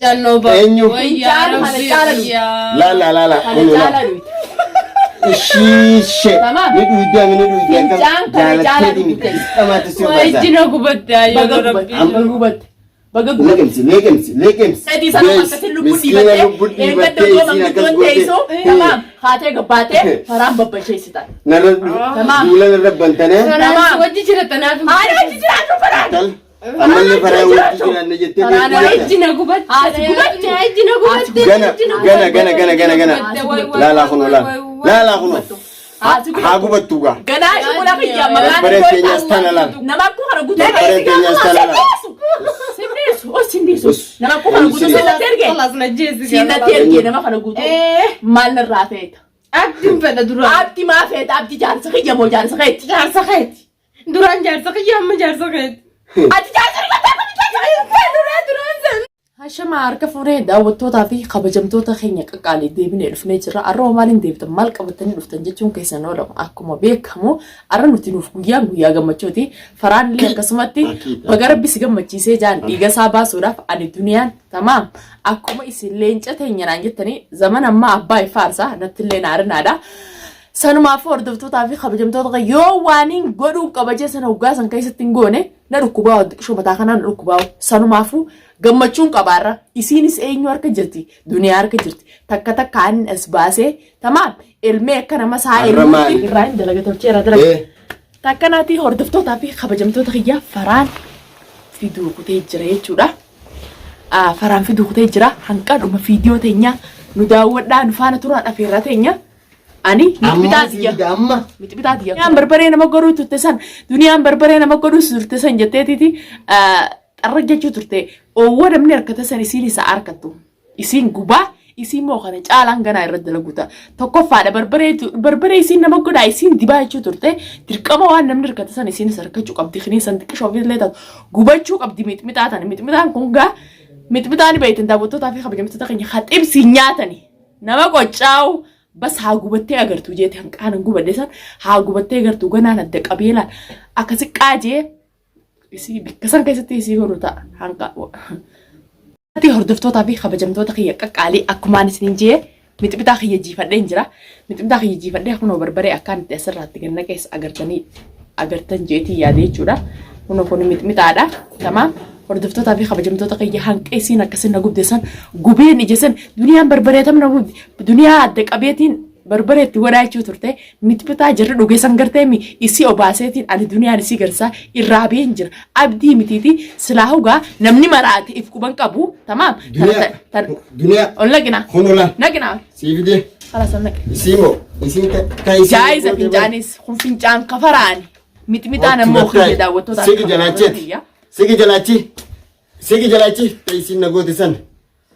Cannoo ba. Eenyu? Wayyaa Fincaan kana rabbi caala dhuyi. wayyaa. Laala laala. Kana Kun caalaa laala. dhuyte. Ishiishee. Tamaam. Ni dhuydee ni dhuydee akkam Fincaan kana caalaa jaalatteeti miti. dhugde. Dirqamaatti si Waa obaasa. ijji na gubatte Baga ayyoon gubatte. rabbi. Baga gubatte. Baga gubatte. Liqimsi liqimsi liqimsi. Sadii sana Bees, akkasiin lubbuu miskiina dhiibattee lubbuu eeggadda dhiibattee otoo isiin akkas manguddoon goote. teessoo tamaam haatee gabbaatee faraan babbasheessitan. Narra Tamaam. duula narra bantane. Faraan si wajji jira tanaaf. Haadha wajji jiraatu faraan. Tal ammallee faraan wajji jiraanna jettee Faraan deemte. Ijji na gubatte. Haati gubatte. Ijji na gubatte. Gana Ijji na gana gubatte. gana gana gana gana. Waay, waay, waay, Laalaa kunoo waay, laala. waay, waay. Laalaa kunoo. Haati Haa gubattu gaa. Ganaa shukula kiyya maqaan Barbareen keenyas tana laala. Nama akkoo kana guutuu Barbareen keenyas tana laala. Sinniisu oh sinniisu nama akkoo kana guutuu sinnatti erge Khalaas na jeesi. sinnatti erge nama kana guutuu maal narraa feeta. Abdiin fedha duraan. Abdi maa feeta abdi jaarsa kiyya moo jaarsa keetti. Jaarsa keeti. Duraan jaarsa kiyya amma jaarsa keeti. Ati jaarsa kiyya kun jaarsa kiyya. Duraa duraan san. Hashama harka fuunee daawwattootaa fi kabajamtoota keenya qaqqaalii deebinee dhufnee jirra. Arra hoo maaliin deebitan maal qabatanii dhuftan jechuun keessan oolamu. Akkuma beekamu arra nuti nuuf guyyaan guyyaa gammachuuti. Faraan illee akkasumatti baga rabbi si gammachiisee jaan dhiiga isaa baasuudhaaf ani duniyaan tamaam akkuma isin leenca teenya naan jettanii zaman ammaa abbaa ifaarsa natti illee naarinaadha. Sanumaafuu hordoftootaa fi kabajamtoota yoo waaniin godhuun qaba jee sana hoggaa san keessatti hin goone na dhukkubaa wanti qishoo mataa kanaa na dhukkubaa sanumaafuu gammachuun qabaarra isiinis eenyu harka jirti duniyaa harka jirti takka takka ani as baasee tamaam ilmee akka nama isaa Har'a ilmuutti maali? irraa hin dalaga tolcheera dalaga. Eh. Takka naatii hordoftootaa fi kabajamtoota kiyyaa faraan fiduu kutee jira jechuudha. Ah, Faraan fiduu kutee jira hanqadhuma fiidiyoo teenya nu daawwadhaa nu faana turaan afeerraa teenya. Ani Amma mixmixaa si tiyya. fida amma. Mixmixaa tiyya. Duniyaan barbaree nama godhuu turte san duniyaan barbaree nama godhuu turte san jetteetiiti xarra jechuu turte oowwa namni harkate san isiin isa harkattu. Isiin gubaa isiin moo kana caalaan ganaa irra dalagu ta'a. Tokkoffaadha barbaree barbaree isiin nama godhaa isiin dibaa jechuu turte dirqama waan namni harkate san isiin isa harkachuu qabdi kiniin san xiqqishoo ofiillee taatu gubachuu qabdi mixmixaa tana mixmixaan kun gaa mixmixaan beektan daawwattootaa fi kabajamtoota keenya haxibsi nyaatani. Nama qoccaa'u bas haa gubattee agartuu jeete hanqaanan gubadhe san haa gubattee agartuu ganaan adda qabeelaan akkasi qaajee isii bikka san keessatti isii godhu ta'a hanqa. Ati hordoftootaa fi kabajamtoota kiyya qaqqaalii akkumaan isiniin jee mixmixaa kiyya jiifadheen jira. Mixmixaa kiyya jiifadhee kunoo barbaree akkaan itti asirraatti gad naqees agartanii agartan jeetii yaade jechuudha. Kunoo kun mixmixaadha. Tamaam. Hordoftootaa fi kabajamtoota kiyya hanqa isiin akkasin na gubde san gubeen ija san duniyaan barbaree tam na gubde duniyaa adda qabeetiin barbaree itti godhaa jechuu turte mixmixaa jirri dhuge san gartee mi isii obaaseetiin ani duniyaan isii garsaa irraa been jira abdii mitiiti silaa hugaa namni maraate if quban qabu tamaam Duniyaa. Duniyaa. ol naqina Kun laal. naqina Sii fidee. Khalas ol naqi Isii moo isiin ta ta isiin jaayiza goote bar. fincaanis kun fincaan kafaraani mixmixaan ammoo kiyya daawwattoota Sigi jalaacheeti. Sigi jalaachi. Sigi jalaachi ta isiin na goote san.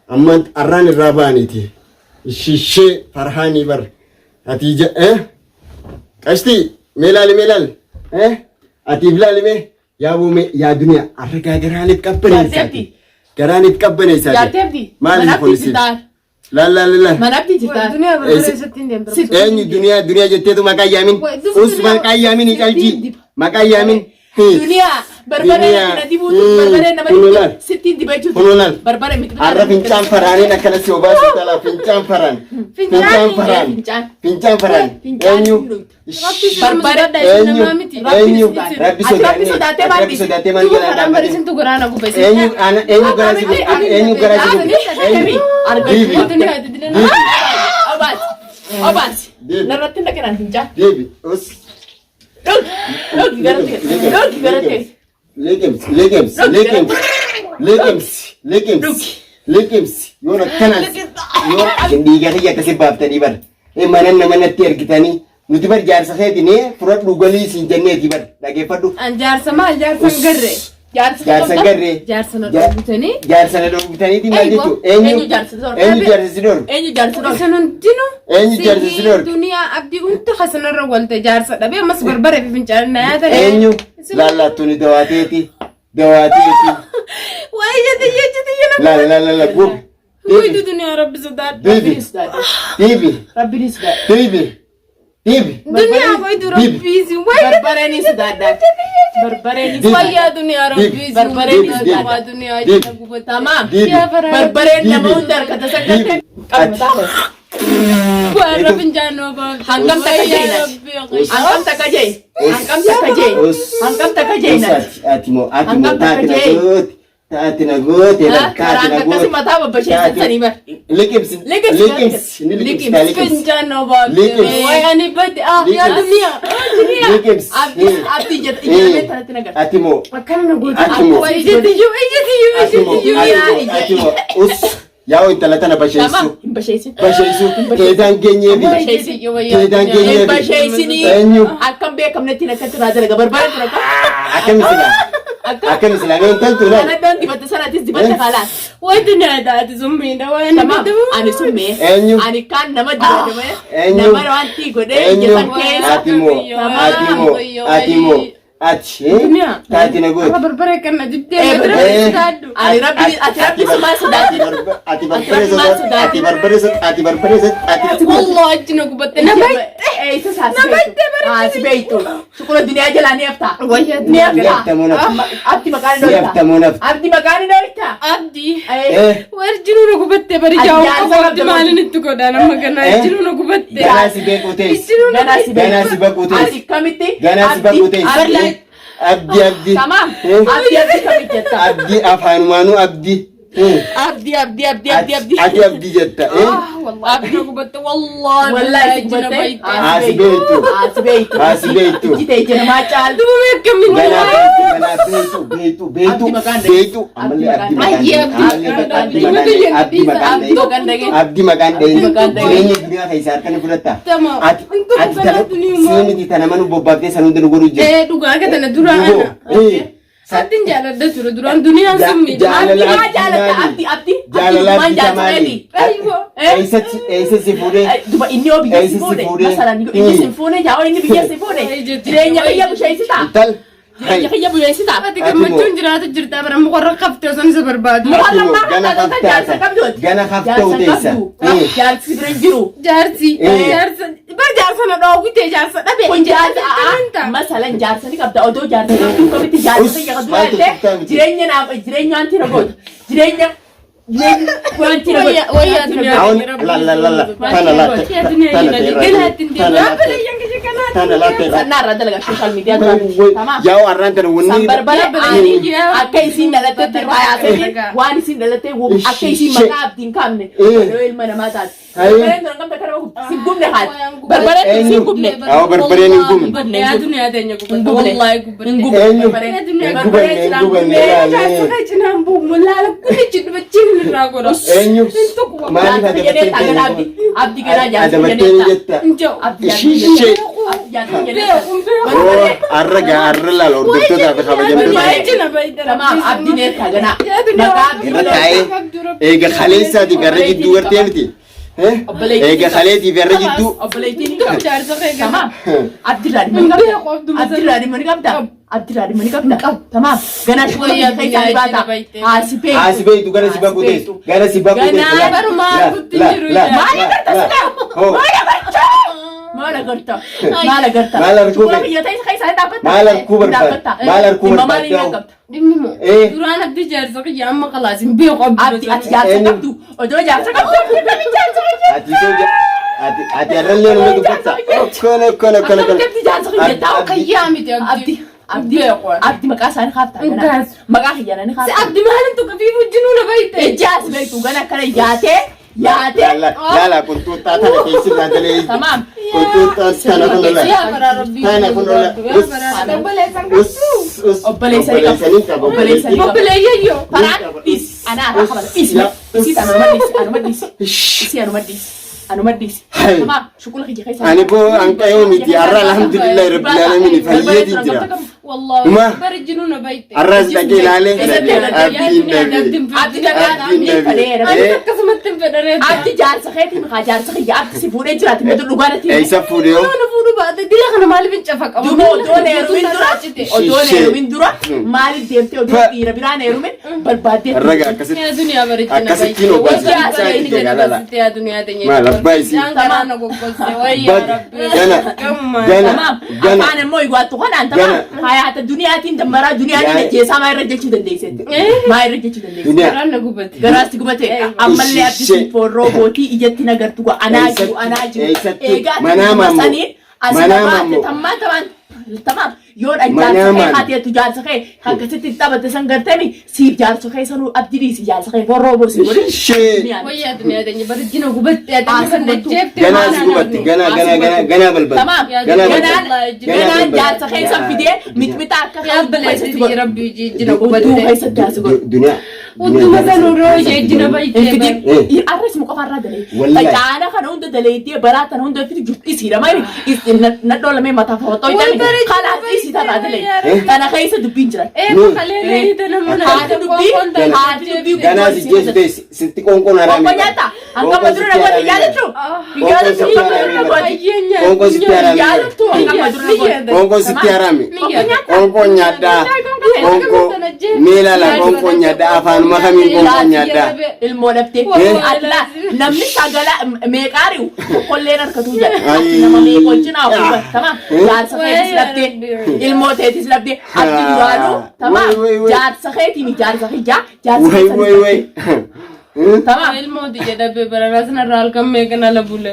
Amma arraan irraa ba'aniiti. Shishee farhaanii bar. Ati ija eh? Qashtii mee laali mee laali. Eh? Ati if laali mee. Yaa boo mee yaa duniyaa arra gaa garaan if qabbaneessaati. Jaarteetti. Garaan if qabbaneessaati. Jaarteetti. Maali Mana kun abdii isiin? jirtaan. Laal laal laal. Mana abdii jirtaan. Duniyaa barbaree isatti hin deemtu. Eenyu duniyaa duniyaa jetteetu maqaa yaamin. Wai, Us duniyaa- maqaa yaamin calji. Maqaa yaamin. Duniyaa barbaree Duniyaa. na dibuutu barbaree nama Kun dibu olaal. sittiin dibachuu Kun olaal. barbaree miti Har'a fincaan faraaniin akkana si obaasu tala fincaan faraan. Fincaan faraan. Fincaan. Fincaan faraan. Fincaan Eenyu? Barbaree. Eenyu? Eenyu? Rabbi Ati Rabbi sodaatee maal Rabbi sodaatee maal Duuba jalaa karaan dhaabbatee? barisiintu garaa na gube. Eenyu ana eenyu garaa si gube? Eenyu garaa si gube? Eenyu? Deebi. Obaasi. Obaasi. Deebi. Narratti hin dhaqinaan fincaan. Deebi. Us. Dhogi. Dhogi gara ta'e. Dhogi gara ta'e. Liqimsi, liqimsi, liqimsi, liqimsi, liqimsi, liqimsi. Yoon akkanas yoo isin dhiiga kiyya akkasi baaftanii bar. Mana nama natti ergitanii nuti bar jaarsa keetiin fudhadhu galii isin jenneeti bar dhageeffadhu. An jaarsa maal jaarsa hin garre. Jaarsa hin garree. Jaarsa na dhoowwitanii. Jaarsa na dhoowwitaniiti maal Eeywa. jechuun eenyu Eenyu jaarsa si dhorke? eenyu jaarsa si dhorke? Eenyu jaarsa dhorke? Isin hundinuu. Eenyu jaarsa si dhorke? Duniyaa abdii hunda kasanarra walte jaarsa dhabee ammas barbaree fi fincaan na nyaatan. Eenyu laallattuuni dawaateeti dawaateeti Waayee jette jette jette. laala laala laala gubi. Wayii duniyaa rabbi sodaadha. Deebi deebi Rabbiin sodaadha. deebi deebi. Duniyaa wayii rabbii si wayii. Barbareen sodaadha. Barbareen Dibi. Wayyaa duniyaa rabbii Barbareen Dibi, dibi. waa duniyaa Dibi. jala gubatte. Tamaam. Dibi. Yaa baraa Barbareen nama Dibi. hunda harkata sagaltee. Ati. Warra finjaanoo baafte. Hangam takka Wayyaa jeenati. rabbii. Hangam takka jee. Hangam takka jee. Us. Hangam takka Us jeenati. ati ati moo ati moo Hangam takka taati na jee. goote taati na goote Ha? taati Karaan na akkasi goote. mataa babbasheessan sanii bar. Liqimsi Liqimsi. liqimsi ni liqimsi taa liqimsi. Finjaanoo baafte. Liqimsi. Way ani badde ah yaa Liqimsi. duniyaa. Liqimsi. Abdii abdii jette ijoollee tanatti nagarta. Ati moo Akkana na goote. Ati moo. Way ijatti iyyuu ijatti iyyuu ati ijatti moo iyyuu. ati moo ati moo us yaa intala tana Tamaam basheessu hin basheessin. basheessu keetaan geenyeefi keetaan Hin geenyeefi basheessinii. eenyu Akkam beekamnetti akkatti irraa dalaga barbareen tura akka. akkami silaa Akka. akkami silaa mee intaltu laal Kana doon dibatte sanatis dibatte kalaas. Way duniyaa taate summiidha way ani Tamaam badde. ani summee. Eenyu? Ani kaan nama dibatame. Eenyu? Nama wanti godhee ija eenyu san keessa. ati moo ati moo ati moo ati Duniyaa. taati na goote Amma barbaree kan na dibdee Eh, madara eh. sodaadhu. Ani rabbi ati rabbi sumaa sodaatin. ati barbaree sodaate ati barbaree sodaate ati barbaree sodaate ati Wallah achi na gubatte na batte. Eessa saasi beektu? Haasi beektu. Shuqula duniyaa jalaa ni hafta. Wayyaa Ni ni hafta. haftamoo nafti Abdi maqaan ni ni dhoorta. haftamoo nafti Abdi maqaan ni dhoorta. Abdii. eh War jiruu na gubatte bari Ati jaawuu jaarsa qabu abdi qabda maalin itti godhaan amma ganaa Eh? jiruu na gubatte. ganaa si beekuu teessi Jiruu na Ganaa si beektu. ganaa si baquu teessi Ati kamitti? ganaa si baquu teessi Abdi. abdi abdi Tamaam. Eh? Abdi abdi kamitti jetta? abdi afaanumaanuu abdi Eh, Abdi abdi abdi abdi abdi. ati abdi jetta eh Ah wallahi na gubatte wallahi Wallahi si billahi jina gubatte. baay'ee. Haasi beektu. Haasi beektu. Haasi beektu. Ijji ija namaa caaltu. Duuba beekamin ganaa beektu ganaa beektu beektu beektu Abdi maqaan dhahee. beektu ammallee abdi maqaan Ayyee, dhahee abdi ammallee maqaan abdi dhahee. maqaan dhahee abdi maqaan Abdi maqaan dhahee. dhahee abdi maqaan dhahee maqaan dhahee. jireenya duniyaa keessaa harka ni fudhatta Tama. ati Intu ati dhugaa tana duniyaa. sii miti tana manu bobbaaftee san hunda nu godhu jiru Eh dhugaa akka tana duraan Duboo. ana. Eh. Sattin jaaladha ture duraan duniyaan summiidha. Jaalala Abdi maa abdii jaalatta? maali? Abdi abdi. Jaalala Abdi abdii maan maali? Ayyoo. Eessatti eessa si fuudhee? Duba inni yoo biyya si Eessa si fuudhe fuudhe? masalan inni si fuudhe yaa inni biyya si fuudhe jireenya kiyya busheessita Intal. jireenya kiyya busheessita Ati gammachuun jiraatu jirta bara mukarra qaftee osoo isa barbaadu. Ati Mukarra moo maa gana haftaa jaarsa qabduuti. gana hafta'u teessa. Jaarsa jaarsi bira hin jiru. Jaarsi. Eh. Jaarsa. Bar jaarsa na dhoowwite jaarsa dhabe. Kun jaarsa masalan jaarsa ni qabda odoo jaarsa qabduu kamitti jaarsa Us, kiyya qabdu maaltu illee tuftaa miti? jireenya naaf jireenya wanti na goota jireenya jireenya wanti na Wayyaa goota. wayyaa duniyaa. Awun la la la la tana la tana tana la tana la tana Sannaa irraa dalagaa social media dura. Tamaam. Yaa arraan tana San wanni barbara ani akka isiin dhalattetti irraa yaasanii waan isiin dhalattee akka isiin maqaa abdiin kaafne odoo ilma namaa taate. Barbareen tun hangam takka nama gubdi? Si gubne haati. Barbareen tun si gubne. Awwa barbareen hin gubne. Yaa duniyaa teenya Hin gubatte. gubne. Wallahi gubatte. Hin gubne. Eenyu? Barbareen. Yaa duniyaa Hin gubanne hin gubanne Jaarsa ilaalee. kee cinaan bu'u mulaala kunichi dubachiin irraa godha. Eenyu? Maaliif Jaarsa jedhee adabattee taagan abdi. Abdi ganaa jaarsa Adabattee jedhee ni jetta. Hin jiru. Abdi jaarsa jedhee. Ishee. Abdi jaarsa jedhee. Beeku beeku. Oo arra gaa arra laala hordoftootaa fi kabajamtoota. Jina baay'ee. Tamaam abdi neertaa ganaa. Yaa duniyaa. Maqaa abdi Irra taa'ee eega kaleessaatiif irra jidduu gartee miti. Eega kaleetiif irra jidduu. Obboleettiin ni qabda. Jaarsa kee gana. Tamaam. Abdirraa dhimma ni Hin beeku qabda. abduma sana. Abdirraa dhimma ni qabda. Abdirraa dhimma ni qabda. Tamaam. Ganaa shukkula Wayyaa biyya keessaa ni duniyaa baata. jina baay'ee. Haasi beektu. Haasi beektu gara si baquu teessu. Gara si baquu teessu. Ganaa barumaa arguutti hin jiru yaa. Maal agarta silaa? Maal agarta? Maal agarta? Maal agarta? Maal arguu Shukkula fedha? biyya keessaa ni dhaabbatta. Maal arguu barbaadda? Maal arguu Dhimma maalii ni barbaadda? qabda? Dhimmi moo? Eh. Duraan abdi jaarsa kiyya amma khalaas hin beeku abdi. Abdi ati jaarsa Eenyu? qabdu. Odoo jaarsa qabdu. Jaarsa qabdu. Ati soo ati ati arrallee numa dubbatta. Akkana akkana akkana akkana. Akkamitti jaarsa kiyya taa'u? Kiyyaa miti abdi. Abdi. Abdi. Beeku. Abdi maqaa isaanii kaaftaa Hin ganaa. kaasu. Maqaa kiyyaana ni Si kaaftaa. abdi maalin tokko fi wajjinuu na baay'ee. Ijjaas beektu gana akkana yaatee yaatee. Laala qunxuuxaa tana keessi irraa dalee. Tamaam. Qunxuuxaa tana kun lola. Yaa baraa rabbii. Tana kun lola. Yaa baraa rabbii. Obboleessan Us us. Obboleessanii qabu. Obboleessanii qaba. Obboleessanii qabu. Obboleeyyayyoo. Faraan dhiis. Anaa irraa qabata. Dhiis. Isii anuma dhiis. Anuma dhiis. Isii anuma dhiis. Anuma dhiis. Hai. Tamaam. Shuqula kiyya keessa. Ani boo anqayoo miti har'a alhamdulillahi rabbil alamin fayyeetiin jira. Wallahi. Uma. Bari jinuu na baay'ee. Har'as dhaqee ilaalee Eessatti abdiin dhabe. Abdi ganaa Abdiin ni dhabe. fedheera. Ani akkasumatti hin fedhareetta. Abdi jaarsa keetiin haa jaarsa kiyya abdi si fuudhee jiraati. Miti dhugaadhaati. Eessa fuudhee? Nama fuudhu fuudhu baate dila kana maaliif hin cafaqamu? Duuba odoon heerumin dura odoon Ishee. heerumin dura maaliif deemtee odoo dhiira biraan heerumin barbaaddee Raga akkasitti. Yaa duniyaa bareechina Akkasittiin baay'ee. obbaasii Wayyaa isaa inni itti galala. jedhu yaa duniyaa teenya. Maal abbaa isii. Isaan garaa na goggolse wayyaa Bag. rabbi. Gana. Gammaa. Gana. Tamaam. Gana. Afaan immoo iwaattu kanaan tamaam. Gana. Hayaata duniyaatiin dammaraa duniyaatiin Yaa- ajjeesaa maa irra jechuu dandeesseetti. Maa irra jechuu dandeesseetti. Duniyaa. Garaan na gubate. Garaasti gubate ammallee Ishee. addisiin foorroo gootii ijatti nagartu gaa anaa jiru anaa jiru. Eessatti? Eegaa Manaa maammoo. saniin as Manaa baate maammoo. tammaa tamaan tamaam yoo dhan Manaa jaarsa kee maammoo. haateetu jaarsa kee akkasitti taphate san gartemi siif jaarsa kee sanuu abdii dhiisi jaarsa kee foorroo boosii godhi. Ishee. Wayyaa duniyaa teenya bareechina gubatte ati As kan gubattu. jeefte Ganaa si gubatti. Ganaa ganaa ganaa ganaa balbal. Tamaam. Ganaa balbal. Ganaan Ganaa ganaan balbal. jaarsa kee san fidee mixmixa akka Yaa baleessiti rabbi jijjina Udduu gubatte. keessatti as godhu. Duniyaa. Udduma sanurroo jijjina baay'ee. Eh. Arras muka farraa dalee. Wallahi. Facaana kana hunda daleettee baraa tana hunda fidu jirtu isiidha maali? Nadhoo lamee mataa fafaxoo Wal jedhame. bareechina Kalaas isii tarraa dalee. Eh. Tana keessa dubbiin jiran. Eh, kalee leeyita nama Haati dubbii haati dubbii Ganaa si jeesu ta'e sitti qoonqoon haraami. Qoonqoo nyaata. Hangama dura na godhi yaadattu. Qoonqoo sitti Yaadattu hangama dura na haraami. godhi. Qoonqoo sitti haraami. Yaadattu hangama dura na godhi. Qoonqoo sitti haraami. Qoonqoo nyaadhaa. Qoonqoo miila la qoonqoo nyaadhaa. Afaanuma kamiin qoonqoo nyaadhaa. Ilmoo laftee Eh. Atlaa namni sagala meeqaari'u tokkolleen harkatu jedha. Ayii. Ati nama meeqa wajjin hafuufa. Tamaam. Eh. Jaarsa keetis laftee ilmoo teetis laftee ati duraanuu tamaam Wai, wai, wai. jaarsa keetiin jaarsa kijaa jaarsa Wai wai wai. Tamaam. Ilmooti jedhamee baranaas narraa halkan meeqa na bule.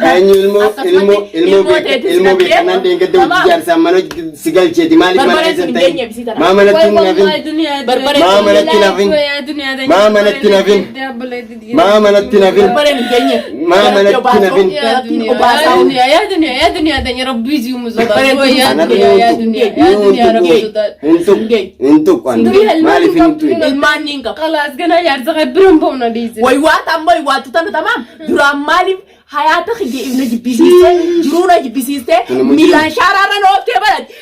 Eenyu ilmoo Akkasumatti ilmoo ilmoo ilmoo beeka teetis ilmoo laftee. beekanaan deengedde hojii Tamaam. jaarsaa mana si galcheeti maaliif mana Barbareen keessa sun hin hin geenye ta'in? ibsii tana. Maa manatti hin nafin? Maa manatti hin hafin? Maa manatti hin hafin? Maa manatti hin hafin? Barbareen hin geenye. Maa manatti hin hafin? Garattiin obaasaa. Hin tuqu hin tuqu maaliif hin tuqu? Ilmaan ni hin qabu. خلاص كنا يارزق برم بونا ديزل Waywaata amma waywaattu tana tamaam duraan maaliif hayaata kiyya na jibbisiiste jiruu na jibbisiiste miilaan shaaraarra na ooftee baratti.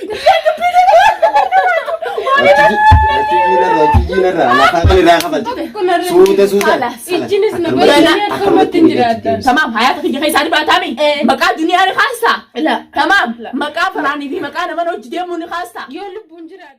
Suuta suuta. Tamaam hayaata kiyya keessaa ni baataami. Maqaa duniyaa ni kaastaa. لا Tamaam maqaa faraanii fi maqaa nama hojii deemuu ni kaastaa. يو لبون جراد.